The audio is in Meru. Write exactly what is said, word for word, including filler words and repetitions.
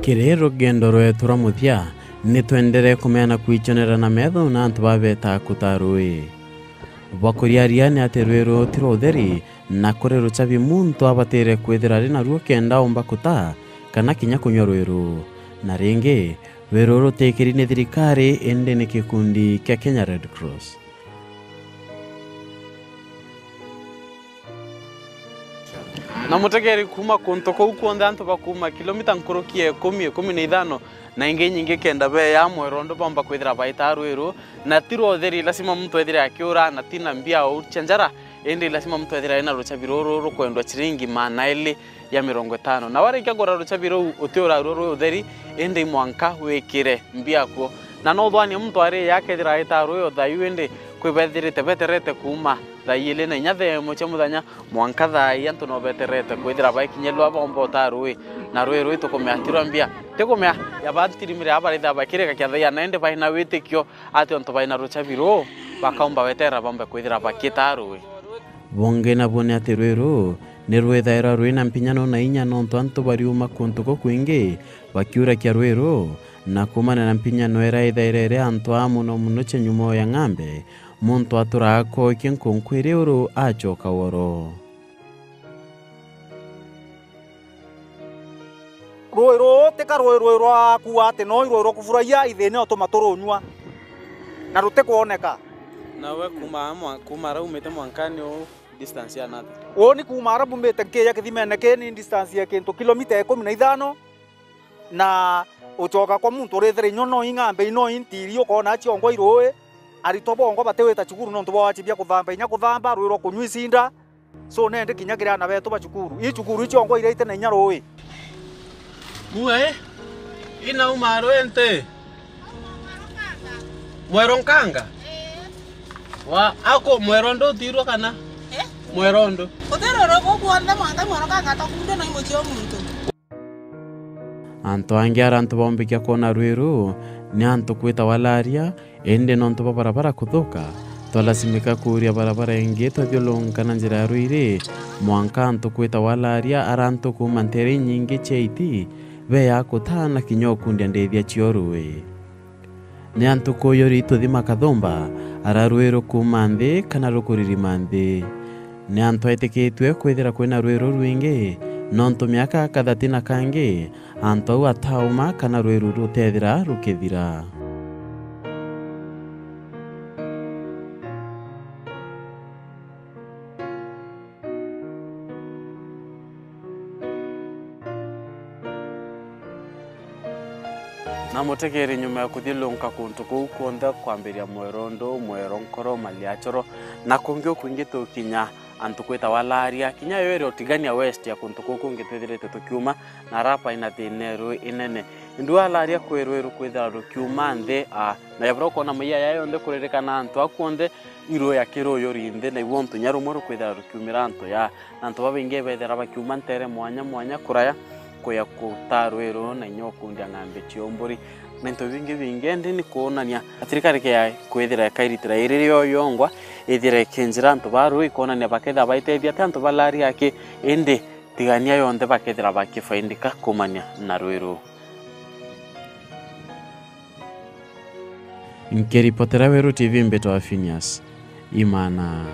Kiri rugendo rwetu rwa muthia, ni twendere kumeana kwichonera na metho na antu babetaa kutaa rui. Bwa kuriaria ni ati rui ruu ti rwa utheri, na kuri ruchabi muntu abatire kwithira ari naruo kenda omba kutaa kana kinya kunywa rui ruu. Na ringi, rui ruu rutikiri ni thirikari, indi ni gikundi kia Kenya Red Cross. Na mutegeri kuuma kuntu kuu kwonthe, antu bakuuma kilomita nkuruki ya ikumi, ikumi na ithano, na ingi inyingi kenda beeya mwerondo bomba kwithira baitaa rui ruu, na ti rwa utheri, lazima muntu ethire akiura, na ti na mbia au cia njara, indi lazima muntu ethire ena ruchabi ruru rukwendwa chiringi maana eli ya mirongo itano. Na warikia kugura ruchabi ruu, uti uraruo rwi utheri, indi i mwanka wikire mbia kuo. Na no uthwanie muntu ari akethira aitaa rui o thaa iu, indi kwi bethirite beterete kuuma thaa ili na inya thaa imwe cia muthenya mwanka thaa ii, antu no beterete kwithira baikinyirua bomba utaa rui. Na rui rui tukumea ti rwa mbia, ti kumea ya bantirimire abarithira bakirika kiathaia, na indi baina witikio ati ontu baina ruchabi ruu, bakaumba wetera bombe kwithira bakitaa rui. Bungi nabu ni ati rui ruu ni rwithairwa rwina mpinyano na inya, nontu antu bariuma kuntu kukwingi bakiurakia rui ruu, na kuumania na mpinyano iria ithaire iri antu aa muno muno cia nyumo ya ng'ambe, muntu aturaga kwokia nkunku iri uru acoka woro. Rui ruu ti ka rui, rui rwa kuuga ati no i rui rwa kufurahia, ithina utuma turunyua na rutikwoneka. Nawe kuuma mwa-, kuuma ara umite mwankani uu, distance ya nati? Uu ni kuuma ara mbumite nkiija kithimene kii ni distance ya kintu kilomita ikumi na ithano, na ucoka kwa muntu urithire inyua no ing'ambe, ino intiri ukona ciongwa i rui, aritwa bongwa batiwita cukuru nontu bwa wachi bia kuthamba, inya kuthamba, rui rwa kunyua icinda. So, nendi kinya kiri aana betu ba cukuru. Ii cukuru icio ngwa iria iti na inya rui. Mue, inauma rui nti? Mwero nkanga? Wa, ako mwero ndu utirwo kana? Eh? Mwero ndu. Uthirwe rui guku onthe mwanka mwero nkanga atakundwe na imuchio muntu. Antu angi ara antu baumbikia kwona rui ruu ni antu kwitawa Laria, indi nontu bwa barabara kuthuka, twalasimika kuuria barabara ingi twathiurunka na njira ya rui ri, mwanka antu kwitawa Laria ara antu kuuma nteere inyingi cia iti beeya kutaa na kinya ukundia ndithia cio rui. Ni antu kuuyuri ituthima kathumba, ara rui rukuuma nthi kana rukuririma nthi. Ni antu etikitue kwithira kwina rui rurwingi, nontu miaka kathatina kangi, antu au atauma kana rui ruru rutethira rukithira. Na mutegeri nyuma ya kuthiurunka kuntu kuu kwonthe, kwambiria Mwerondu, Mwero Nkoro, Maliachoro, na kungi o kwingi tukinya antu kwitawa Laria, kinya yo iri o Tigania West ya kuntu kuu kungi twithirite tukiuma, na ara baina thina iru inene. Indu Laria kwi rui rukwithira rukiuma nthi, a, na yabura ukona maiya ya yonthe kuririkana antu a kwonthe, iru ya kiruyu rinthi, na ibu untu nya rumwe rukwithira rukiumira antu ya, na antu babaingi bethira bakiuma ntere mwanya mwanya kuraya, kuya kutaa rui ruu na inya ukundia ng'ambi cia umburi. Na into bingi bingi, indi ni kwonania thirikari ke kwithira ikairitira iri rio yongwa, ithire ikinjira antu ba ruu, ikwonania bakethira baitethia ati antu ba Laria aki, indi Tigania yonthe bakethira bakifaidika kuumania na rui ruu. Nkiripotera Weru T V, mbitwa Phineas Imana.